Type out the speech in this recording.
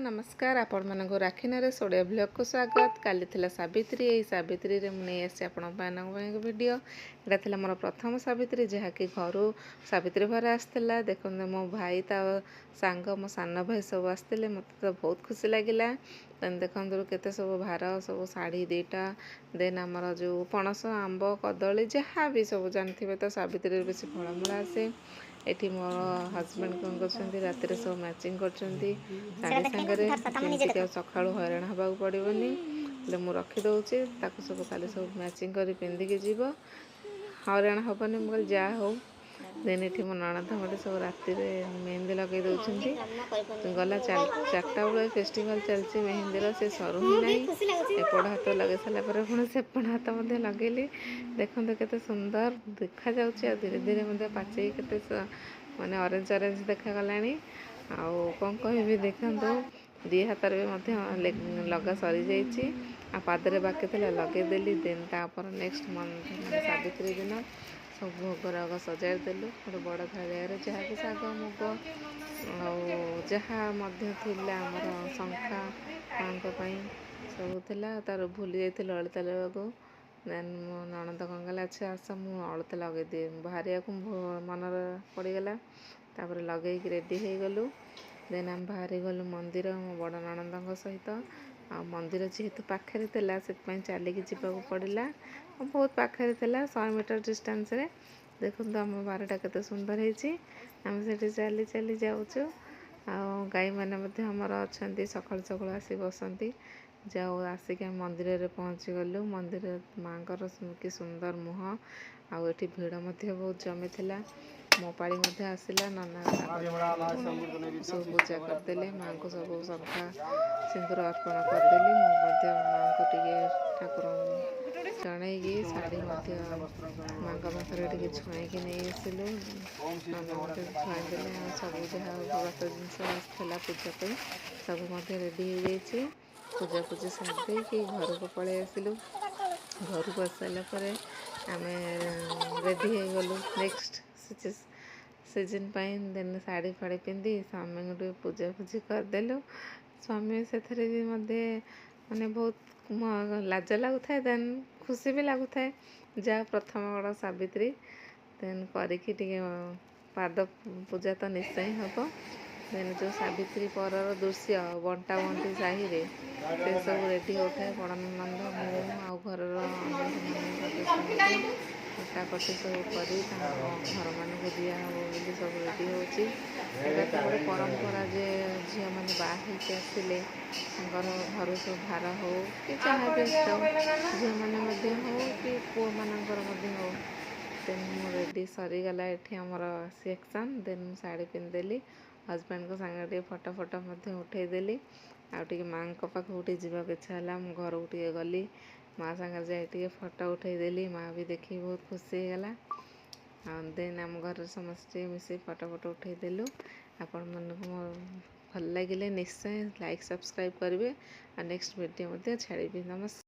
ନମସ୍କାର ଆପଣମାନଙ୍କୁ, ରାକ୍ଷୀ ନରେଶ ଓଡ଼ିଆ ବ୍ଲଗ୍କୁ ସ୍ୱାଗତ। କାଲି ଥିଲା ସାବିତ୍ରୀ। ଏଇ ସାବିତ୍ରୀରେ ମୁଁ ନେଇ ଆସିଛି ଆପଣମାନଙ୍କ ପାଇଁ ଭିଡ଼ିଓ। ଏଇଟା ଥିଲା ମୋର ପ୍ରଥମ ସାବିତ୍ରୀ, ଯାହାକି ଘରୁ ସାବିତ୍ରୀ ଭାର ଆସିଥିଲା। ଦେଖନ୍ତୁ, ମୋ ଭାଇ, ତା ସାଙ୍ଗ, ମୋ ସାନ ଭାଇ ସବୁ ଆସିଥିଲେ। ମୋତେ ତ ବହୁତ ଖୁସି ଲାଗିଲା। ଦେଖନ୍ତୁ, କେତେ ସବୁ ଭାର, ସବୁ ଶାଢ଼ୀ ଦୁଇଟା, ଦେନ୍ ଆମର ଯେଉଁ ପଣସ, ଆମ୍ବ, କଦଳୀ, ଯାହା ବି ସବୁ ଜାଣିଥିବେ ତ, ସାବିତ୍ରୀରେ ବେଶୀ ଫଳମୂଳ ଆସେ। ଏଠି ମୋର ହଜବେଣ୍ଡ କ'ଣ କରୁଛନ୍ତି, ରାତିରେ ସବୁ ମ୍ୟାଚିଂ କରୁଛନ୍ତି ଶାଢ଼ୀ ସାଙ୍ଗରେ, ଯେମିତିକି ଆଉ ସକାଳୁ ହଇରାଣ ହେବାକୁ ପଡ଼ିବନି। ହେଲେ ମୁଁ ରଖିଦେଉଛି ତାକୁ, ସବୁ କାଲି ସବୁ ମ୍ୟାଚିଂ କରି ପିନ୍ଧିକି ଯିବ, ହଇରାଣ ହେବନି। ମୁଁ କହିଲି, ଯାହା ହଉ। ଦେନ୍ ଏଠି ମୋ ନଣନ୍ଦ ମୋତେ ସବୁ ରାତିରେ ମେହେନ୍ଦି ଲଗେଇ ଦେଉଛନ୍ତି। ଗଲା 4ଟା ବେଳେ ଫେଷ୍ଟିଭାଲ୍ ଚାଲିଛି ମେହେନ୍ଦିର, ସେ ସରୁ ହିଁ ନାହିଁ। ଏପଟ ହାତ ଲଗେଇ ସାରିଲା ପରେ ପୁଣି ସେପଟ ହାତ ମଧ୍ୟ ଲଗେଇଲି। ଦେଖନ୍ତୁ, କେତେ ସୁନ୍ଦର ଦେଖାଯାଉଛି। ଆଉ ଧୀରେ ଧୀରେ ମଧ୍ୟ ପାଚେଇ କେତେ ମାନେ ଅରେଞ୍ଜ ଅରେଞ୍ଜ ଦେଖାଗଲାଣି। ଆଉ କ'ଣ କହିବି, ଦେଖନ୍ତୁ, ଦୁଇ ହାତରେ ବି ମଧ୍ୟ ଲଗା ସରିଯାଇଛି ଆଉ ପାଦରେ ବାକି ଥିଲା, ଲଗେଇଦେଲି। ଦେନ୍ ତାପରେ ନେକ୍ସଟ ମନ୍ଥ ମାନେ ସାବିତ୍ରୀ ଦିନ ସବୁ ଭୋଗରାଗ ସଜାଡ଼ି ଦେଲୁ ଗୋଟେ ବଡ଼ ଥାଳିଆରେ, ଯାହାକି ଶାଗ, ମୁଗ ଆଉ ଯାହା ମଧ୍ୟ ଥିଲା, ଆମର ଶଙ୍ଖା ମାଆଙ୍କ ପାଇଁ ସବୁ ଥିଲା। ତାର ଭୁଲି ଯାଇଥିଲି ଅଳତା ଲଗାଇବାକୁ। ଦେନ୍ ମୋ ନଣନ୍ଦ କ'ଣ କଲେ, ଆଚ୍ଛା ଆସ, ମୁଁ ଅଳତା ଲଗେଇଦିଏ। ବାହାରିବାକୁ ମନରେ ପଡ଼ିଗଲା। ତାପରେ ଲଗେଇକି ରେଡ଼ି ହେଇଗଲୁ। ଦେନ୍ ଆମେ ବାହାରିଗଲୁ ମନ୍ଦିର ମୋ ବଡ଼ ନଣନ୍ଦଙ୍କ ସହିତ। ଆଉ ମନ୍ଦିର ଯେହେତୁ ପାଖରେ ଥିଲା, ସେଥିପାଇଁ ଚାଲିକି ଯିବାକୁ ପଡ଼ିଲା। ବହୁତ ପାଖରେ ଥିଲା, 100 ମିଟର ଡିଷ୍ଟାନ୍ସରେ। ଦେଖନ୍ତୁ, ଆମ ବାରଟା କେତେ ସୁନ୍ଦର ହେଇଛି। ଆମେ ସେଠି ଚାଲି ଚାଲି ଯାଉଛୁ ଆଉ ଗାଈମାନେ ମଧ୍ୟ ଆମର ଅଛନ୍ତି, ସକାଳୁ ସକାଳୁ ଆସି ବସନ୍ତି। ଯାଉ ଆସିକି ଆମେ ମନ୍ଦିରରେ ପହଞ୍ଚିଗଲୁ। ମନ୍ଦିର ମାଆଙ୍କର କି ସୁନ୍ଦର ମୁହଁ! ଆଉ ଏଠି ଭିଡ଼ ମଧ୍ୟ ବହୁତ ଜମିଥିଲା। ମୋ ପାଳି ମଧ୍ୟ ଆସିଲା। ନନା ସବୁ ପୂଜା କରିଦେଲେ, ମାଆଙ୍କୁ ସବୁ ଶଙ୍ଖା ସିନ୍ଦୁର ଅର୍ପଣ କରିଦେଲି। ମୁଁ ମଧ୍ୟ ମାଆଙ୍କୁ ଟିକେ ଠାକୁରଙ୍କୁ ଜଣେଇକି ଶାଢ଼ୀ ମଧ୍ୟ ମାଆଙ୍କ ପାଖରେ ଟିକେ ଛୁଆଁଇକି ନେଇ ଆସିଲୁ। ନନା ମଧ୍ୟ ଛୁଆଇଁ ଦେଲେ। ଆଉ ସବୁ ଯାହା ବ୍ରତ ଜିନିଷ ଆସିଥିଲା ପୂଜା ପାଇଁ, ସବୁ ମଧ୍ୟ ରେଡ଼ି ହେଇଯାଇଛି। ପୂଜା ପୂଜି ସାରି ଦେଇକି ଘରକୁ ପଳେଇ ଆସିଲୁ। ଘରକୁ ଆସିସାରିଲା ପରେ ଆମେ ରେଡ଼ି ହେଇଗଲୁ ନେକ୍ସଟ ସିଜନ୍ ପାଇଁ। ଦେନ୍ ଶାଢ଼ୀ ଫାଢ଼ୀ ପିନ୍ଧି ସ୍ୱାମୀଙ୍କୁ ଟିକେ ପୂଜା ପୂଜି କରିଦେଲୁ। ସ୍ୱାମୀ ସେଥିରେ ବି ମଧ୍ୟ ମାନେ ବହୁତ ଲାଜ ଲାଗୁଥାଏ, ଦେନ୍ ଖୁସି ବି ଲାଗୁଥାଏ, ଯାହା ପ୍ରଥମ ବଡ଼ ସାବିତ୍ରୀ। ଦେନ୍ କରିକି ଟିକେ ପାଦ ପୂଜା ତ ନିଶ୍ଚୟ ହେବ। ଦେନ୍ ଯେଉଁ ସାବିତ୍ରୀ ପରର ଦୃଶ୍ୟ, ବଣ୍ଟା ବଣ୍ଟି ସାହିରେ ସେସବୁ ରେଡ଼ି ହେଉଥାଏ। ବଡ଼ ନଣନ୍ଦ, ମୁଁ ଆଉ ଘରର ଅନ୍ୟ ସେମାନେ ସଦସ୍ୟ ମଧ୍ୟ କଟାକଟି ସବୁ କରି ତାଙ୍କ ଘରମାନଙ୍କୁ ଦିଆହେବ ବୋଲି ସବୁ ରେଡ଼ି ହେଉଛି। ଏଇଟା ତ ଗୋଟେ ପରମ୍ପରା ଯେ ଝିଅମାନେ ବାହା ହେଇକି ଆସିଲେ ତାଙ୍କର ଘରୁ ସବୁ ଭାର ହଉ କି ଯାହା ବି ଆସିଥାଉ, ଝିଅମାନେ ମଧ୍ୟ ହଉ କି ପୁଅମାନଙ୍କର ମଧ୍ୟ ହଉ। ଦେନ୍ ମୁଁ ରେଡ଼ି ସରିଗଲା ଏଠି ଆମର ସିଲେକ୍ସନ୍। ଦେନ୍ ମୁଁ ଶାଢ଼ୀ ପିନ୍ଧିଦେଲି, ହଜବେଣ୍ଡଙ୍କ ସାଙ୍ଗରେ ଟିକେ ଫଟୋ ଫଟୋ ମଧ୍ୟ ଉଠେଇଦେଲି। ଆଉ ଟିକେ ମାଆଙ୍କ ପାଖକୁ ଟିକେ ଯିବାକୁ ଇଚ୍ଛା ହେଲା। ମୁଁ ଘରକୁ ଟିକେ ଗଲି, ମା ସାଙ୍ଗରେ ଯାଇ ଟିକେ ଫଟୋ ଉଠେଇଦେଲି। ମା ବି ଦେଖିକି ବହୁତ ଖୁସି ହେଇଗଲା। ଆଉ ଦେନ୍ ଆମ ଘରରେ ସମସ୍ତେ ଟିକେ ମିଶିକି ଫଟୋ ଫଟୋ ଉଠେଇଦେଲୁ। ଆପଣମାନଙ୍କୁ ମୋ ଭଲ ଲାଗିଲେ ନିଶ୍ଚୟ ଲାଇକ୍, ସବସ୍କ୍ରାଇବ୍ କରିବେ ଆଉ ନେକ୍ସଟ ଭିଡ଼ିଓ ମଧ୍ୟ ଛାଡ଼ିବି। ନମସ୍କାର।